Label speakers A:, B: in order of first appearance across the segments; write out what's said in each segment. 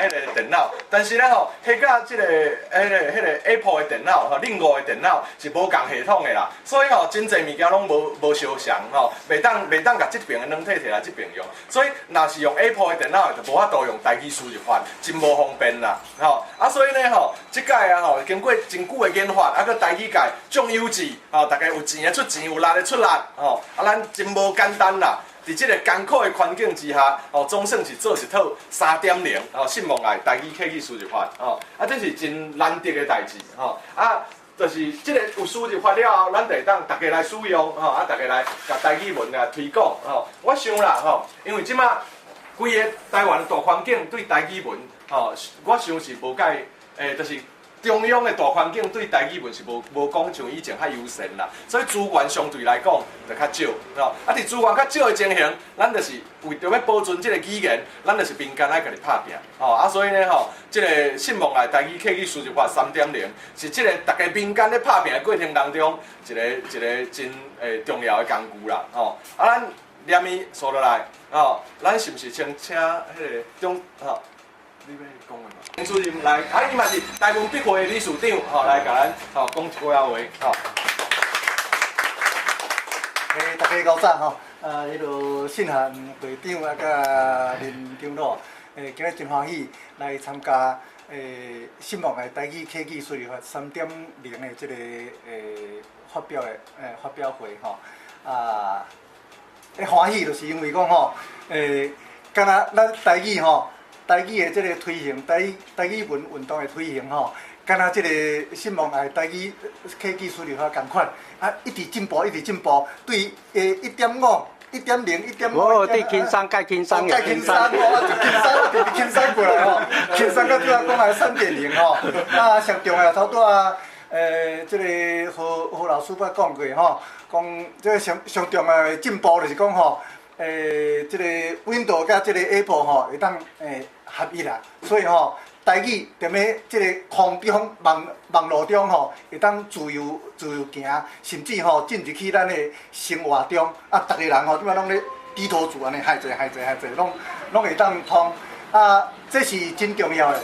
A: 彼个電腦，但是咧吼，彼佮這個、彼個、彼個 Apple 的電腦吼，另外的電腦是無仝系統的啦，所以吼，真濟物件攏無相仝吼，袂當共這爿的軟體提來這爿用，所以若是用 Apple 的電腦，就無法度用台語輸入法，真無方便啦，吼。啊，所以呢吼，這擺啊吼，經過真久的研發，啊，閣台語界眾有志，吼，大家有錢的出錢，有力的出力，吼，啊，咱真無簡單啦。佇這個艱苦的環境之下，哦，總算是做一套3.0，哦，信望愛台語客語輸入法，哦，啊，這是真難得的代誌，吼，啊，就是這個有輸入法了後，咱就會當大家來使用，吼，啊，大家來共台語文來推廣，吼。我想啦，吼，因為這馬規个台灣的大環境對台語文，吼，我想是無蓋，就是。中央的大環境對台語文是無講像以前較優先啦，所以資源相對來講就較少，吼。啊，佇資源較少的情形，咱就是為著欲保存這個語言，咱就是民間愛家己拍拚，吼。啊，所以呢，吼，這個信望愛台語客語輸入法3.0，是這個大家民間咧拍拚的過程當中，一个一个真重要的工具啦，吼。啊，咱連伊說落來，吼，咱是毋是先請彼个中，吼？你欲講話無？林主任來，啊，伊嘛是台文筆會的理事長，吼，來共咱吼講一寡仔話，吼。
B: 大家早吼，啊，彼个信涵會長啊，佮林長老，今日真歡喜來參加信望愛台語客語輸入法3.0的這个發表會吼，啊，歡喜就是因為講吼，敢若咱台語吼。台語的這个推行，台語文運動的推行吼，敢若這个信望愛台語客語輸入法仝款，啊，一直進步，一直進步，對1.5、1.0、1.5。
C: 哦，對，輕鬆，蓋輕鬆，
B: 蓋輕鬆，哦，就輕鬆，就輕鬆過來吼，輕鬆到拄仔講來3.0吼，啊，上重要頭拄仔，這个何老師捌講過吼，講這个上上重要的進步就是講吼，這个 Windows 佮這个 Apple 吼會當合一啦，所以吼，台語踮咧這个空中網路中吼，會當自由自由行，甚至吼進入去咱的生活中，啊，逐个人吼，這擺攏咧低頭族按呢，害濟害濟害濟，攏會當通，啊，這是真重要的。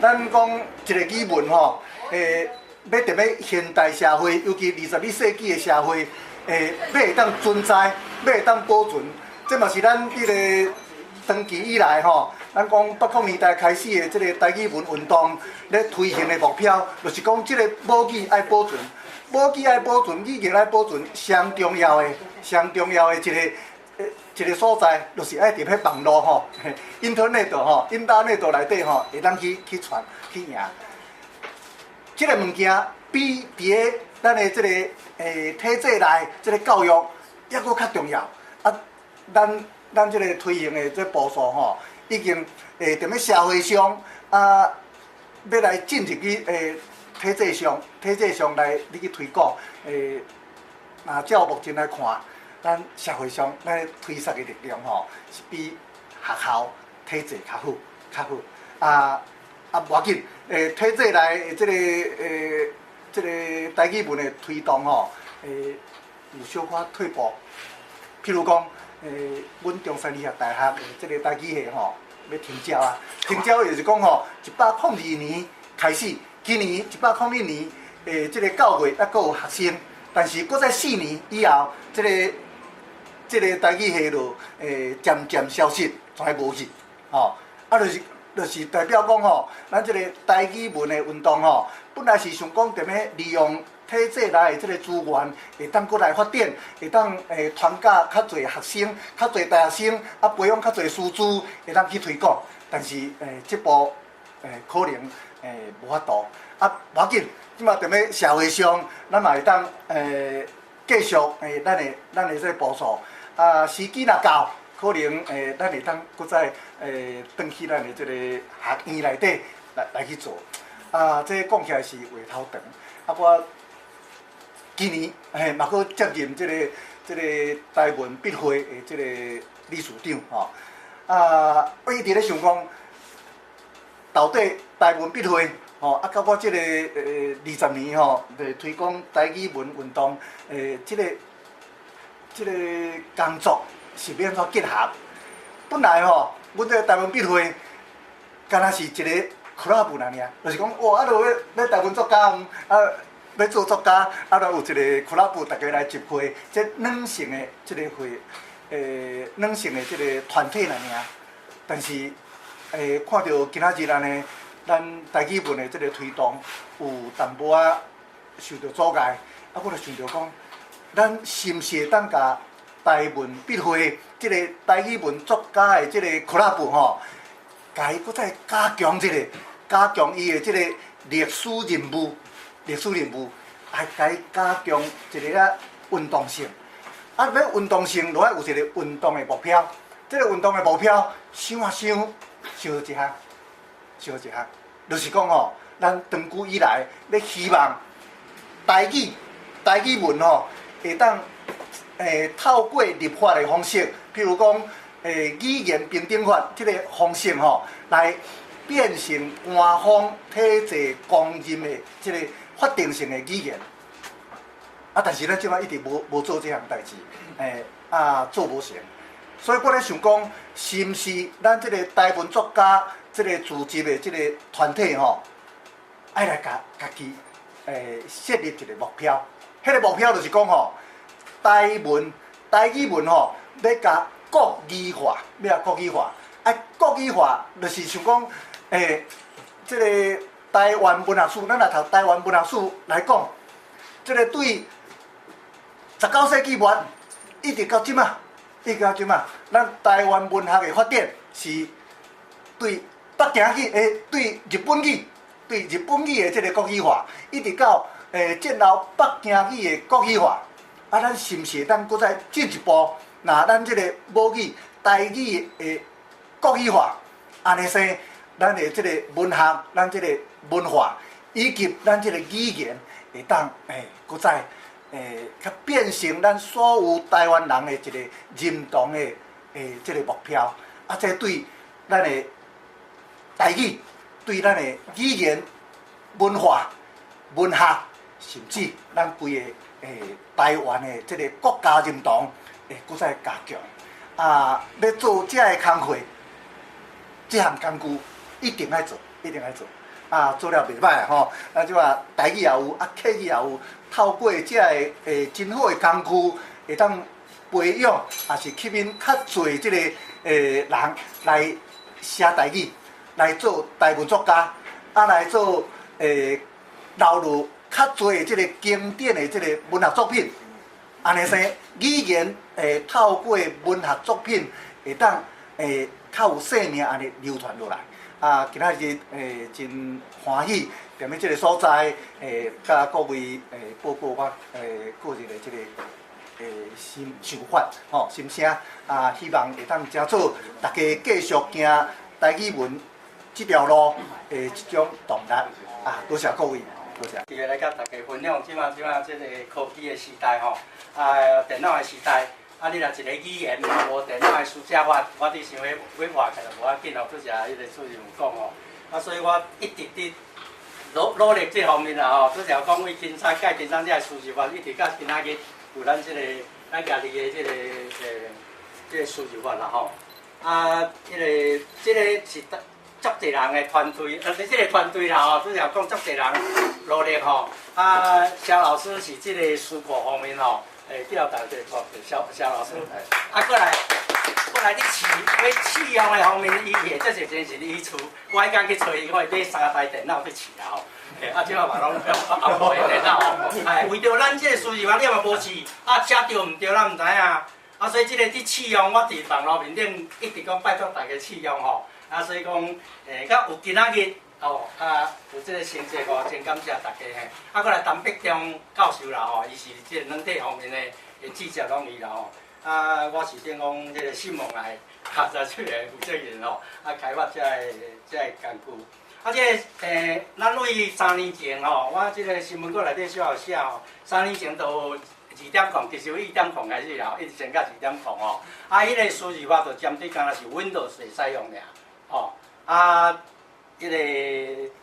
B: 咱講一个語文吼，欲踮咧現代社會，尤其21世紀的社會，欲會當存在，欲會當保存，這嘛是咱彼个長期以來吼，咱講80年代開始的這个台語文運動咧推行的目標，就是講這个母語愛保存，母語愛保存，語言愛保存，上重要的、上重要的一个所在，就是愛佇彼網路吼，Internet 吼，Internet 內底吼，會當去傳去贏。這个物件比佇咧咱的這个體制內這个教育猶閣較重要。啊，咱這个推行的這步數吼，已經踮咧社會上啊，欲來進入去體制上，體制上來你去推廣，若照目前來看，咱社會上咱推捒的力量吼，是比學校體制較好，較好。啊啊，無要緊，體制內這个台語文的推動吼，有小可退步。譬如講，阮中山醫學大學的這个台語系吼，欲停招啊！停招就是講吼，102年開始，今年101年，這个9月猶閣有學生，但是閣再4年以後，這个台語系就漸漸消失，全無去，吼，啊，就是代表講吼，咱這个台語文的運動吼，本來是想講踮咧利用體制內的這个資源，會當閣來發展，會當傳教較濟學生、較濟大學生，啊培養較濟師資，會當去推廣。但是這步可能無法度。啊，無要緊，這馬踮咧社會上，咱嘛會當繼續咱的這个步數。啊，時機若到，可能咱會當閣再轉去咱的這个學院內底來去做。啊，這講起來是話頭長。啊，我今年嘛閣接任這个台文筆會的這个理事長吼。啊，我一直咧想講，到底台文筆會吼，啊，佮我這个20年吼，咧推廣台語文運動，這个工作是欲按怎結合？本來吼，阮這个台文筆會敢若是一个 club 爾爾，就是講哇，啊，著欲台文作家，啊，欲做作家，啊，著有一個 club，大家來集會，這軟性的這個會，軟性的這個團體爾爾。但是，看著今仔日按呢，咱台語文的這個推動有淡薄仔受著阻礙，啊，我就想著講，咱是毋是會當共台文筆會這個台語文作家的這個 club 吼，共伊閣再加強這個，加強伊的這個歷史任務，歷史任務，愛共伊加強一个仔運動性。啊，欲運動性，就愛有一個運動的目標。這個運動的目標，想啊想，想著一項，想著一項，就是講吼，咱長久以來欲希望台語、台語文吼，會當透過立法的方式，譬如講語言平等法這個方式吼，來變成官方體制公認的這個法定性的語言。啊，但是咱這擺一直無做這項代誌，啊做無成。所以我咧想講，是毋是咱這個台文作家這個組織的這個團體吼，愛來共家己設立一個目標。彼個目標就是講吼，台文、台語文吼，欲共國語化，欲共國語化。啊，國語化就是像講，這個台灣文學史，咱若讀台灣文學史來講，這個對19世紀末一直到這馬，一直到這馬，咱台灣文學的發展是對北京語，對日本語，對日本語的這個國語化，一直到戰後北京語的國語化。啊，咱是毋是會當閣再進一步？若咱這個母語台語的國語化，按呢說，咱的這個文學，咱這個文化，以及咱這個語言，會當閣再較變成咱所有台灣人的一個認同的這個目標。啊，這對咱的台語，對咱的語言、文化、文學，甚至咱規个台灣的這個國家認同，會閣再加強。啊，欲做這个工課，這項工具一定愛做，一定愛做。啊，做了袂䆀吼。啊，這擺台語也有，啊，客語也有，透過這个真好的工具，會當培養，也是吸引較濟這個人來寫台語，來做台文作家，啊，來做流入較濟這個經典的這個文學作品。按呢說，語言會透過文學作品會當較有生命按呢流傳落來。啊，今仔日真歡喜，踮咧這個所在，佮各位報告我個人的這個心想法，吼心聲。啊，希望會當誠做，大家繼續行台語文這條路的一種動力。啊，多謝各位，多謝。
C: 佇個來佮大家分享，這馬這個科技的時代吼，啊，電腦的時代，啊，你若一個語言嘛無電腦的書寫法，我佇想欲欲活起來無要緊哦，拄才彼個主任有講吼，啊，所以我一直佇努努力這方面啦吼，拄才講為輕鬆蓋輕鬆這个輸入法，一直到今仔日有咱這個咱家己的這個輸入法啦吼，啊，這個是足濟人的團隊，這個團隊啦吼，拄才講足濟人努力吼，啊，蕭老師是這個書庫方面吼，叫大家講，蕭蕭老師，啊，過來你試欲試用的方面，伊會這是真是伊厝，我彼工去揣伊，我買三台電腦去試啦吼，啊，這馬嘛攏用阿婆的電腦吼，哎，為著咱這個輸入法，你嘛無試，啊，寫對毋對，咱毋知影，啊，所以這個佇試用，我佇網路面頂一直講拜託大家試用吼。啊，所以講，佮有今仔日，哦，啊，有這個成績吼，真感謝大家嘿。啊，閣來陳碧中教授啦吼，伊是這個軟體方面的的智者攏伊啦吼。啊，我是頂講這個新夢來，啊，在這個負責人吼，啊，開發這個工具。啊，這個咱為3年前吼，我這個新聞稿內底小有寫吼，三年前就2.0，其實有1.0開始啦，一直升到2.0吼。啊，彼個輸入法就針對敢若是 Windows 會使用爾。吼，啊，彼個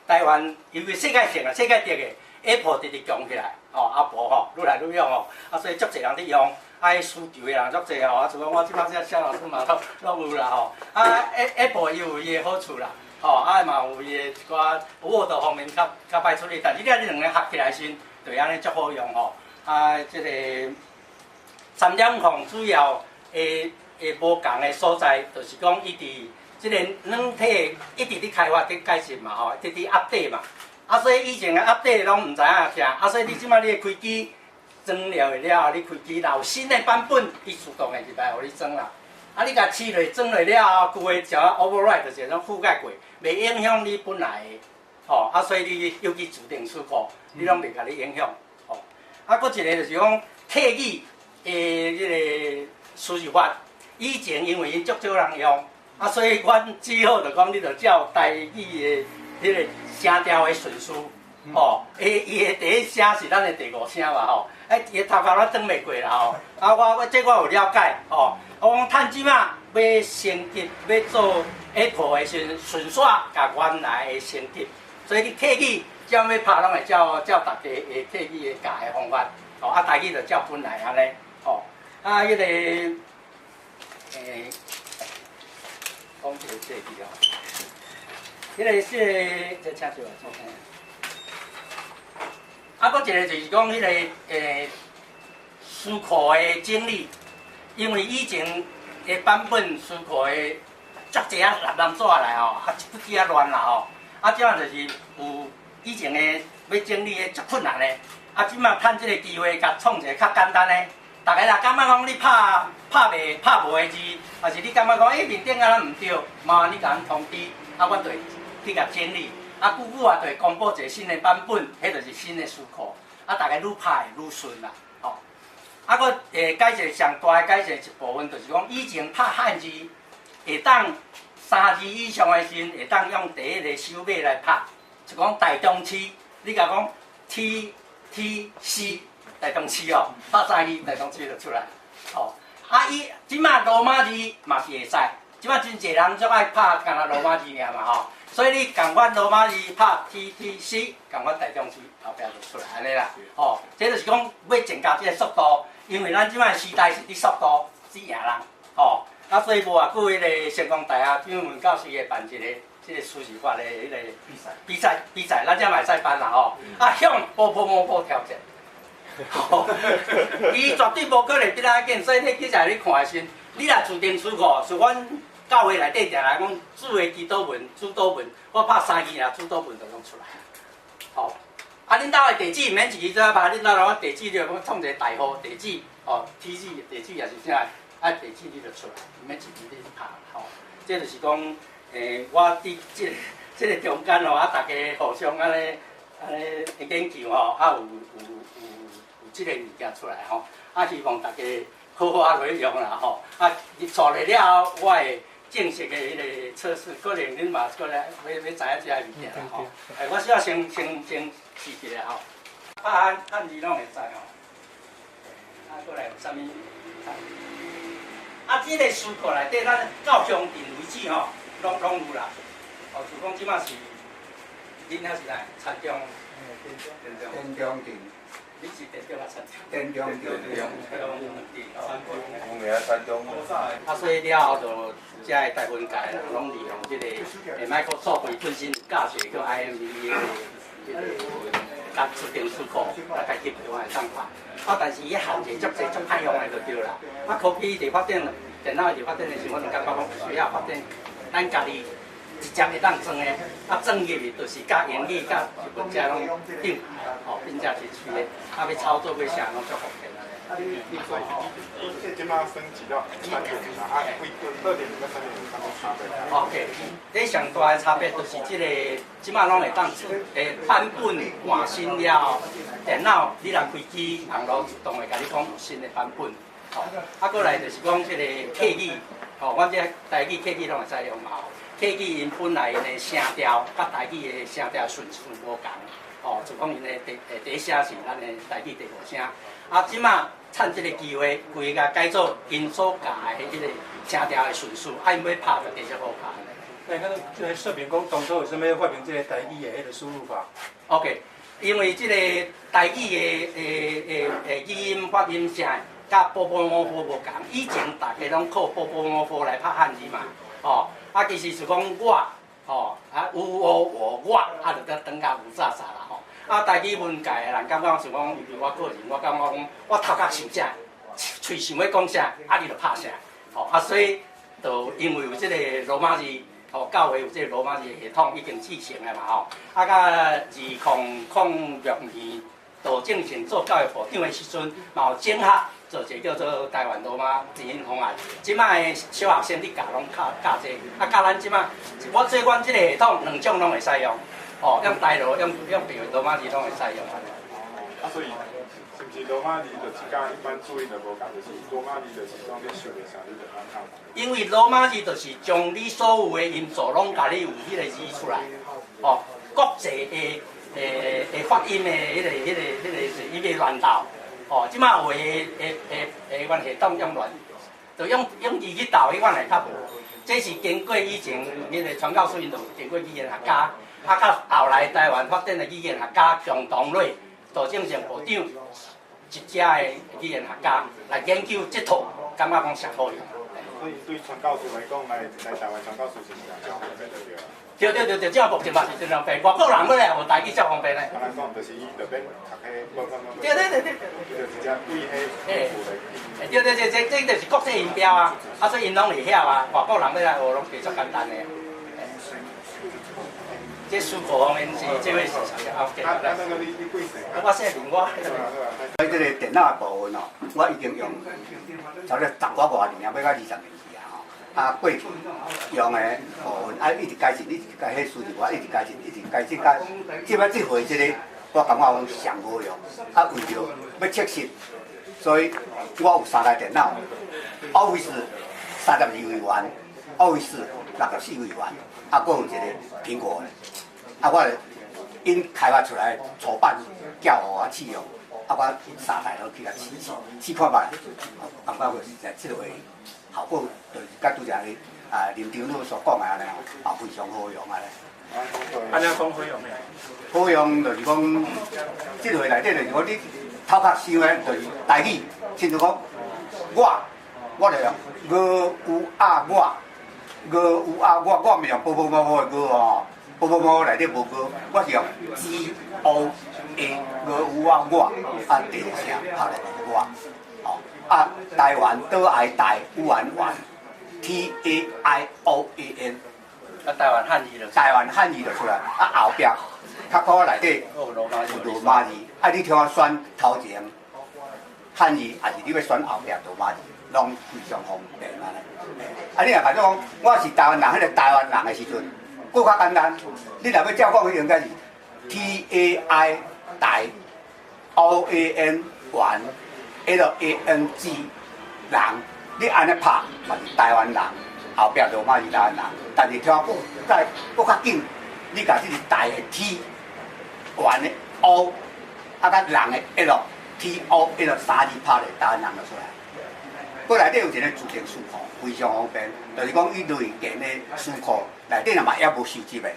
C: 台灣因為世界性啊，世界級的 Apple 直直強起來，吼，阿婆吼，愈來愈用吼，啊，所以足濟人佇用，啊，彼需求的人足濟吼，啊，像講我這擺這蕭老師嘛攏有啦吼，啊，Apple 伊有伊的好處啦，吼，啊嘛有伊的一寡 Word 方面較較歹處理，但是你兩个合起來時，就會按呢足好用吼。啊，這个3.0主要的的無仝的所在，就是講伊佇這个軟體一直佇開發、佇改進嘛吼，直佇 update 嘛。啊，所以以前的 update 攏毋知影啥，啊，所以你這擺你開機裝了了後，你開機若有新的版本，伊自動會入來予你裝啦。啊，你共試落裝落了後，舊的就 overwrite 就是種覆蓋過，袂影響你本來的，吼。啊，所以你尤其自定詞庫，你攏袂共你影響，吼。啊，閣一个就是講客語的這个輸入法，以前因為𪜶足少人用，啊，所以阮只好就講你就照台語的彼个聲調的順序，吼，伊伊的第一聲是咱的第五聲嘛，吼，哎，伊的頭殼咱轉袂過啦，吼，啊，我我這我有了解，吼，我講趁這馬欲升級，欲做 Apple 的時陣，順紲共原來的升級，所以你客語只要欲拍，攏會照照大家的客語的教的方法，吼，啊，台語就照本來按呢，吼，啊，彼个，講這個這個哦，彼个是這請坐來，啊，閣一個就是講彼个詞庫的整理，因為以前的版本詞庫的足濟啊垃圾紙來吼，啊一筆仔亂啦吼，啊這樣就是有以前的欲整理的足困難的，啊這馬趁這個機會，共創一个較簡單的。逐家若感覺講你拍拍袂拍無的字，抑是你感覺講欸面頂敢若毋對，麻煩你共阮通知，啊，阮就會去共整理。啊，久久啊，就會公布一个新的版本，彼就是新的詞庫，啊，逐家愈拍會愈順啦，吼。啊，閣改一个上大的改進一部分，就是講以前拍漢字會當三字以上的時陣，會當用第一个首尾來拍，就講台中市，你共講 T T C 台中市哦，拍三字台中市就出來，吼。啊，伊這馬羅馬字嘛是會使，這馬真濟人足愛拍干焦羅馬字爾嘛吼。所以你仝款羅馬字拍 T T C，仝款台中市後壁就出來按呢啦。吼，這就是講欲增加這个速度，因為咱這馬時代是佇速度佇贏人，吼。啊，所以無偌久，彼个成功大學張文教授會辦一個這个輸入法的彼个比賽，比賽比賽，咱這嘛會使辦啦吼。啊，向波波摩波挑戰，伊絕對無可能比咱緊，所以你記者你看的時，你若自定詞庫，是阮教會內底定來講，主的祈禱文、主禱文，我拍三字爾，主禱文就攏出來。吼，啊，恁兜的地址毋免一支紙拍，恁兜若地址就講創一个代號地址，哦，地址地址也是啥，啊，地址你就出來，毋免一支你拍，吼。這就是講，我佇這個這个中間吼，啊，大家互相按呢按呢研究吼，啊，有有有有這个物件出來吼，啊，希望大家好好啊來用啦吼，啊，入錯來了後，我會正式的彼個測試，可能恁嘛過來欲欲知影這个物件啦吼。欸，我小先先先試一下吼，拍漢漢字攏會知吼。啊，過來有啥物？啊，這个詞庫內底，咱到鄉鎮為止吼，攏攏有啦。哦，就講這馬是，恁遐是哪？田中？
B: 田中鎮。
C: 你是田中抑田中？
B: 田中鎮。
C: 田中鎮。
D: 有名田中。
C: 啊，所以了後就遮的大部分界人攏利用這个 Microsoft 本身教一个叫 IME 的這个佮自定詞庫來家己台灣會當拍。啊，但是伊限制足濟足歹用的就對啦。啊，科技佇發展，電腦佇發展的時，我就感覺講需要發展，咱家己直接會當裝的，啊，裝入去就是佮英語、佮日文遮攏並排，吼，並駕齊驅的，啊，欲操作欲啥攏足方便。
E: 這這馬升級到3.0啊，2.0跟3.0有啥物差別
C: ？OK，這上大的差別就是這个，這馬攏會當版本換新了後，電腦你若開機，網路自動會共你講有新的版本。吼，啊，過來就是講這个客語，吼，阮這台語客語攏會使用嘛。客語𪜶本來𪜶的聲調，佮台語的聲調順序無仝，吼，就講𪜶的第第一聲是咱的台語第五聲。啊，這馬趁這个機會，規个改做𪜶所教的彼个聲調的順序，啊，𪜶欲拍就直接好拍。
F: 那咱來說明講，當初為啥物發明這个台語的彼个輸入法
C: ？OK，因為這个台語的的的的語音發音聲，佮波波摩佛無仝。以前大家攏靠波波摩佛來拍漢字嘛，吼，啊，其實是講我吼，啊有我我我，啊就得轉甲霧煞煞啦吼。啊，台語文界的人感覺像講，尤其我個人，我感覺講，我頭殼想啥，喙想欲講啥，啊你就拍啥，吼啊所以，就因為有這個羅馬字，吼教會有這個羅馬字的系統已經製成的嘛吼。啊，佮2006年，杜正勝做教育部長的時陣，嘛有整合做一個叫做台灣羅馬字音方案。這擺的小學生咧教攏教教這個，啊佮咱這擺，我做阮這個系統兩種攏會使用，哦，用台羅用用別的羅馬字攏會使用。
E: 啊，所以是毋是羅馬字就是佮一般注音的無仝，就是羅馬字就是講你想的啥，你就按按。
C: 因為羅馬字就是將你所有的音素攏共你有彼個字出來，哦，國際的的發音的彼個是伊袂亂鬥，哦，這擺有的的的的阮系統用亂，就用用字去鬥，彼款會較無。這是經過以前彼個傳教士𪜶就經過語言學家，啊，到後來台灣發展的語言學家共同咧，杜正勝部長一家的語言學家來研究這套，感覺講上好用。
E: 所以對傳教士來講，來來台灣傳教士是誠方便對對。
C: 對對對對，這個目前嘛是真方便，外國人欲來學台語才方便咧。
E: 啊，咱講就是伊就免讀彼，
C: 對對對對。
E: 就直接對彼字來記。
C: 對對對，這這就是國際音標啊，啊所以𪜶攏會曉啊，外國人欲來學攏袂足簡單的。這書庫方面是這位是啊，
E: 啊，那個你你幾歲？
C: 我姓林，我。
G: 喺這個電腦的部分哦，我已經用差不多十外外年啊，欲到20年去啊吼。啊，過去用的部分啊，一直改進，一直改，彼輸入法一直改進，一直改進，到這擺這回這個，我感覺講上好用。啊，為著欲測試，所以我有三台電腦，Office 32位元，Office 64位元，啊，閣有一個蘋果的。啊，我𪜶開發出來初版寄予我試用，啊，我三台攏去共試試試看覓，感覺實在這個效果就是佮拄才啊林長老所講的按呢吼，啊非常好用按呢。
F: 按呢講好用的？
G: 好用就是講，這個內底就是講你頭殼想的，就是台語，親像講我，我就用我有啊我，我有啊我，我毋是用波波某某的我哦。波波某內底無我，我是用 G O A 我有啊我，啊電聲拍落去我，哦啊台灣島愛台有緣緣 T A I O A N，
C: 啊台灣漢字就
G: 台灣漢字就出來，啊後壁較古內底有羅馬字，啊你聽我選頭前漢字，抑是你欲選後壁羅馬字，攏非常方便按呢。啊你若假使講我是台灣人，彼個台灣人的時陣。閣較簡單，你若欲照講，應該是 T A I 台 O A N 灣 L A N G 人，你按呢拍嘛是台灣人，後壁羅馬字台灣人，但是聽閣再閣較緊，你共這個台的 T 灣的 O，啊佮人的 L T O L 三字拍咧，台灣人就出來。閣內底有一個自動詞庫，非常方便，就是講伊內建的詞庫內底若嘛猶無收集的，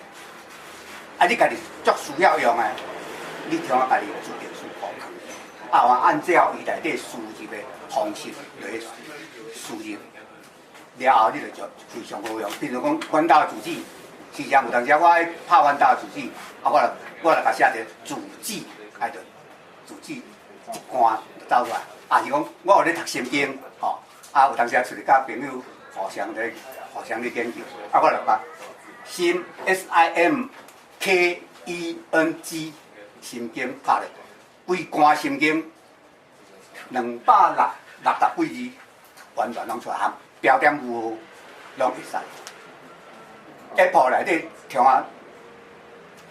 G: 啊，你家己足需要用的，你聽我家己自動詞庫囥，啊，我按照伊內底輸入的方式來輸入，了後你就就非常好用。比如講，阮兜的住址，時常有當時我愛拍阮兜的住址，啊，我就共寫一個住址，啊，就住址一關就走出來。啊，是講我有咧讀心經，吼，啊，有當時啊出去佮朋友互相咧互相咧研究，啊，我就把心 S I M K E N G 心經拍咧，規關心經260幾字，完全攏出來，含標點符號攏會使。Apple 內底聽啊，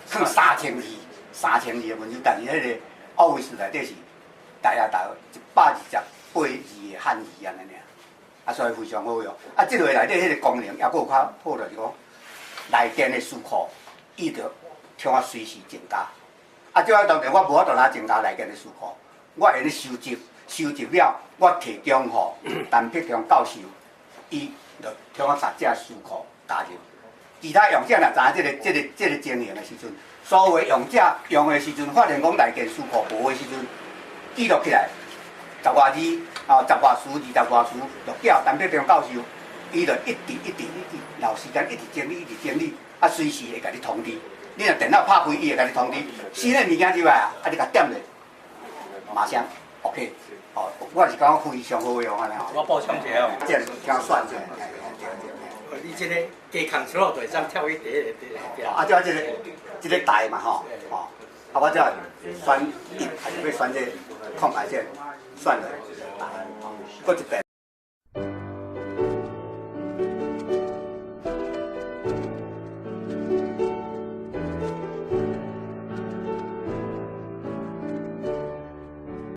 G: 囥3000字，3000字的文字，但是彼個 Office 內底是大約大約128字的漢字按呢爾，啊，所以非常好用。啊，這個內底彼個功能猶閣有較好，就是講內建的詞庫，伊就聽我隨時增加。啊，這擺當然我無法度來增加內建的詞庫，我會咧收集，收集了，我提供予陳碧強教授，伊就聽我共這詞庫加入。其他用者若知影這個情形的時陣，所有用者用的時陣，發現講內建詞庫無的時陣，記錄起來，十外字，哦，十外詞、二十外詞，就寄予陳碧強教授，伊伊就一直一直一直留時間，一直整理，一直整理，啊，隨時會共你通知。你若電腦拍開，伊會共你通知，新的物件入來啊，啊，你共點咧，馬上 OK。哦，我是感覺非常好用按呢吼。
C: 我補充一下哦。
G: 這聽選者，嘿對對。
C: 你這個加 control 就會當跳去第一個第一個。
G: 啊，這個台嘛吼，吼，啊，我這選一，還是欲選這個空白鍵，選了台，閣一遍。